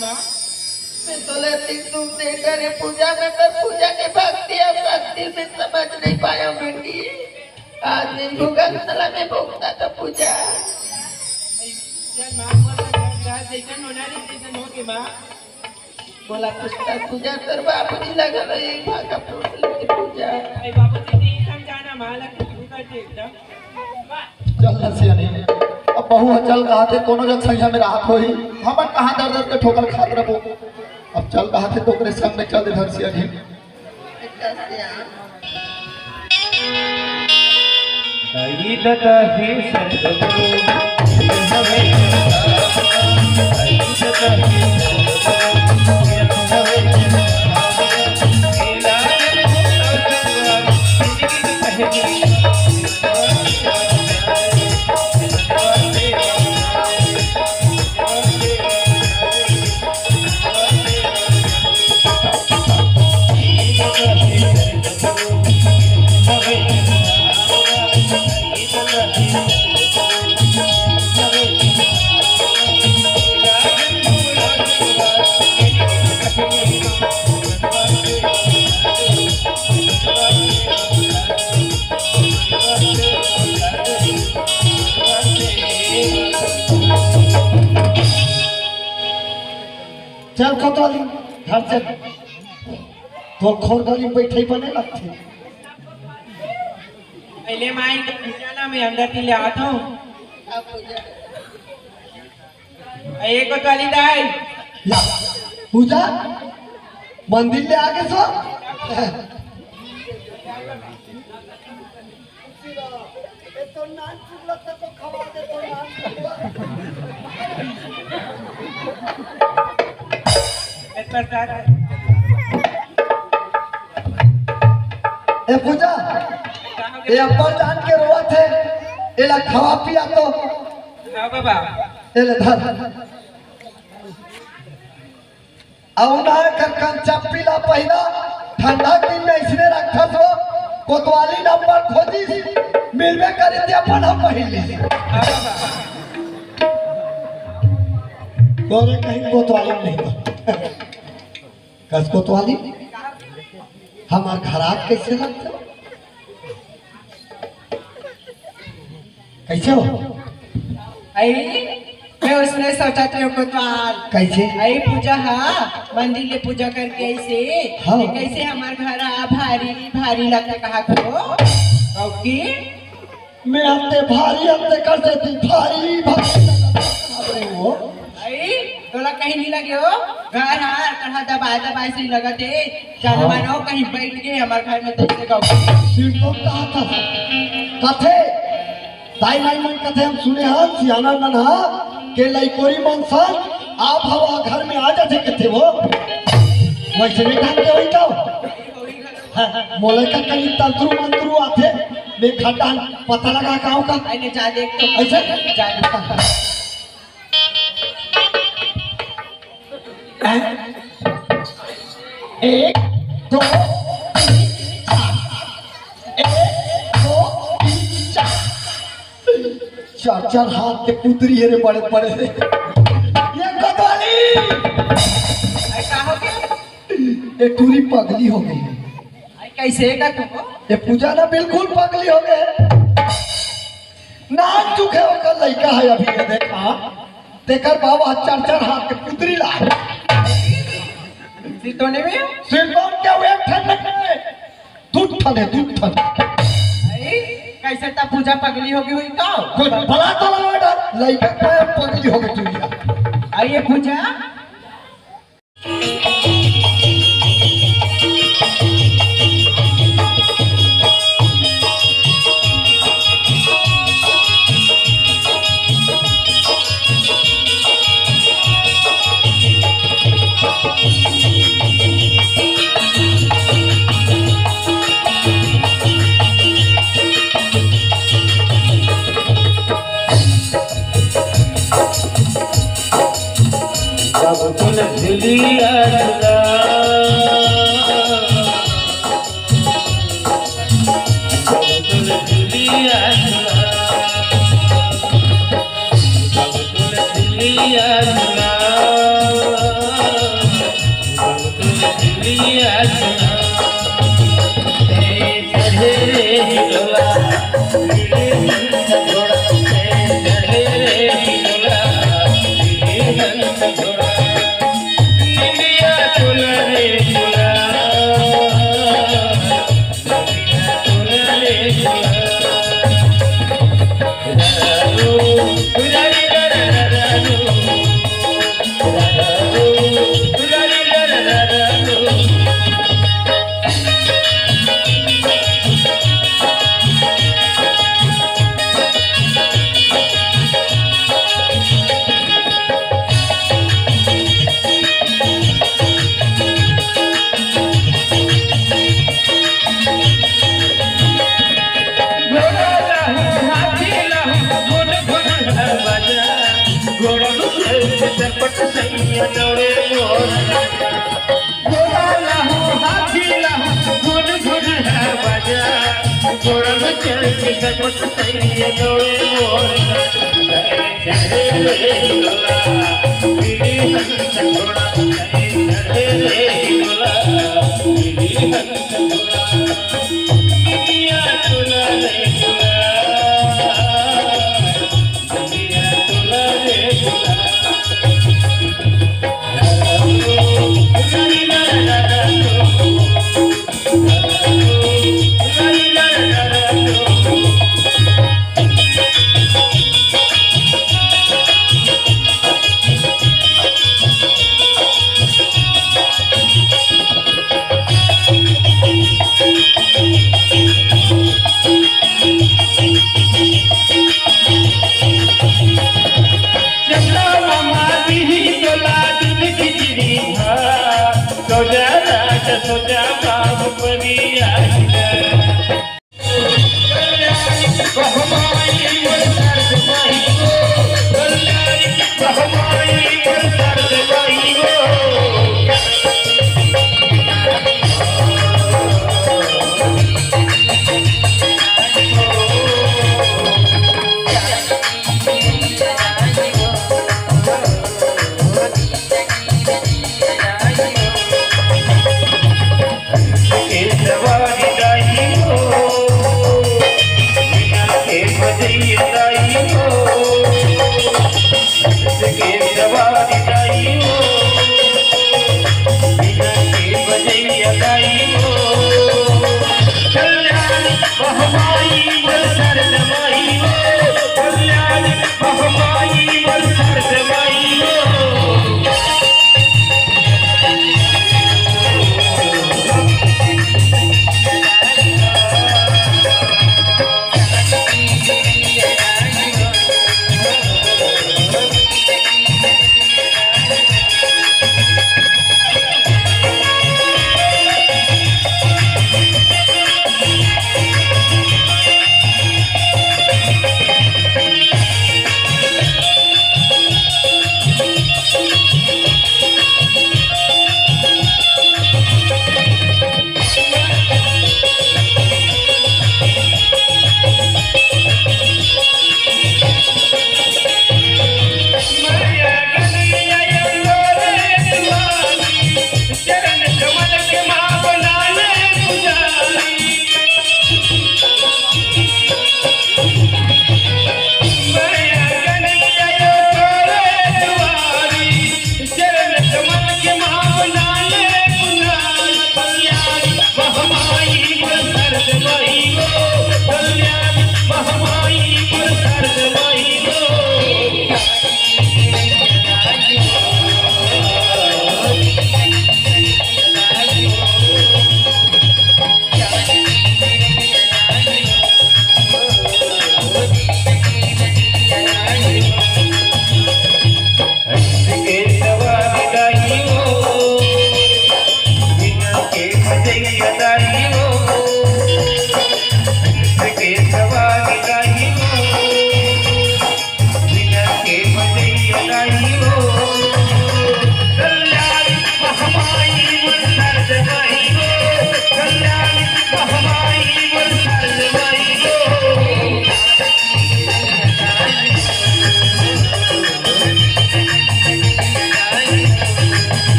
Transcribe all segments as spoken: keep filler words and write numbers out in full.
मैं तोला तीन दुख दे करे पूजा में, पर पूजा के भक्ति अउ शक्ति में समझ नहीं पाया बेटी। आज मैं भुगत साला में भुगता तो पूजा। चल माँ, बोल, जैसन होना नहीं, तैसन हो के माँ। बोला पुस्तक पूजा कर बाबूजी लगा लो, एक भागा पूजा। अरे बाबूजी, नहीं समझाना, माँ लग के शुरू कर दे एकदम। चल न सियानी, अब बहू ह चल कहा थे, कोनो जग सैया में राहत होही, हमन कहाँ दर दर के ठोकर खात रहो। अब चल कहा थे तो ओकरे संग में चल दे धर सियानी। चल कोतवाली, घर चल। तोर खोर गली में बैठे बने लगथे। पहले माई के पूजा ना मैं अंदर ले आता हूँ। ए कोतवाली दाई। या, पूजा? मंदिर ले आगे सो? ए तो नान चुगला तो खवा दे तो नान चुगला। ए प्रसाद। ए पूजा, ए अब्बा जान के रोवत हे, एला खवा पिया तो। हाँ बाबा। एले धर। अउ ना कर कन चप्पी ला पहिरा, ठंडा के दिन में अइसने रखत हो, कोतवाली नंबर खोजिस, मिलबे करे ते अपन हम पहिर ली। तोरे कहीं कोतवाली नहीं बा। कस कोतवाली? हमार घर आत कैसे लगते हो? कैसे हो? अई, मैं उसने सोचा थे कोतवाल। कैसे? अई पूजा हा, मंदिर ले पूजा करके ऐसे, हाँ। ये कैसे हमार घर आ भारी, भारी लगता कहा को? क्योंकि मैं आते भारी आते कर देती, भारी, भारी लगता कहा रहे हो। अई, तोला कहीं नहीं लगे हो? घर हा, कहा दबा, दबा ऐसे ही लगत है। जानो हाँ। मानो कहीं बैठ के हमार घर में तैसे गाओ। सिर तो कहा था? कथे? दाई माई मन कथे हम सुने हन, सियाना मन हा, के लइकोरी मन सन, आप हवा घर में आ जाथे कथे वो। वैसे नहीं ढंग के होई तो? हाँ, मोला का कहीं तंत्रु मंत्रु आथे, मैं खड्डा पता लगा का होगा? अरे जा देख तो। ऐसे? जा देख। एक, दो, तीन, चार। एक, दो, तीन, चार। चार चार हाथ के पुतरी है रे, बड़े बड़े रे। ये कोतवाली। अरे का हो गया? ये टूरी पगली हो गई है। अरे कैसे का तुमको? ये पूजा ना बिल्कुल पगली हो गए। नान चुके ओकर लइका है अभी, ये देखा, तेकर बाबा चार चार हाथ के पुतरी ला। सिरतोने में? सिरतोन के वो एक ठन नहीं, दू ठन है, दू ठन। अरे, कैसे ता पूजा पगली होगी हुई तो? कुछ भला तो लगा डर, लइका पाए पगली हो गई तू यार। अरे पूजा, अब तुलसिया झुला, अब तुलसिया झुला, अब तुलसिया झुला। पटसैया दौड़े मोर। घोड़ा लहू, हाथी लहू, घुन घुन है बाजा। घोड़ा में चढ़ के पटसैया दौड़े मोर। चढ़े रे घोड़ा, पीली हंस घोड़ा, चढ़े रे घोड़ा, पीली हंस घोड़ा। दुनिया चुरा रे घोड़ा। चंदा मामा दीही तोला दूध खिचड़ी भात, सोजा राजा सोजा बाबू परिया।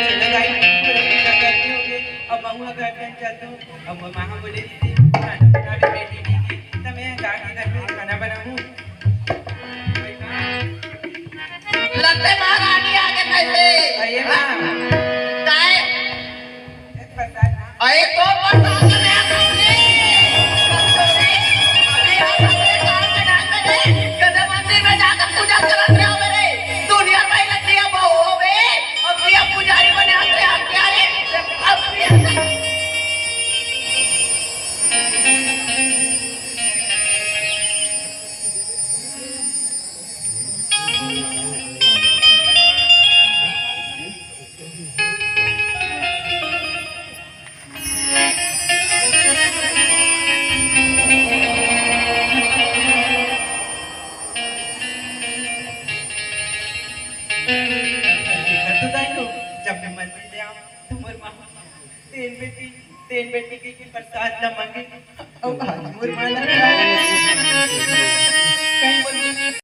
चलो गाइस, पूरा पूजा करते होंगे। अब महुआ घर तक चलते हो। अब वो माँ बोले, "दीदी, खाना बनावे बेटी नहीं थी, तो मैं जाके घर में खाना बनाऊँ।" लगते महारानी आगे कैसे? अरे माँ। काय? अरे तो प्रसाद में आप अपने, अभी आप अपने काम में ध्यान में रहे, जैसे मंदिर में जाकर पूजा करत रहे हो। देखत तो दाई हो, जब मैं मंदिर ले आऊं, तो मोर माँ, "तेन बेटी, तेन बेटी," कहिके प्रसाद ला मांगे, अउ आज मोर माँ ला कहीं बोल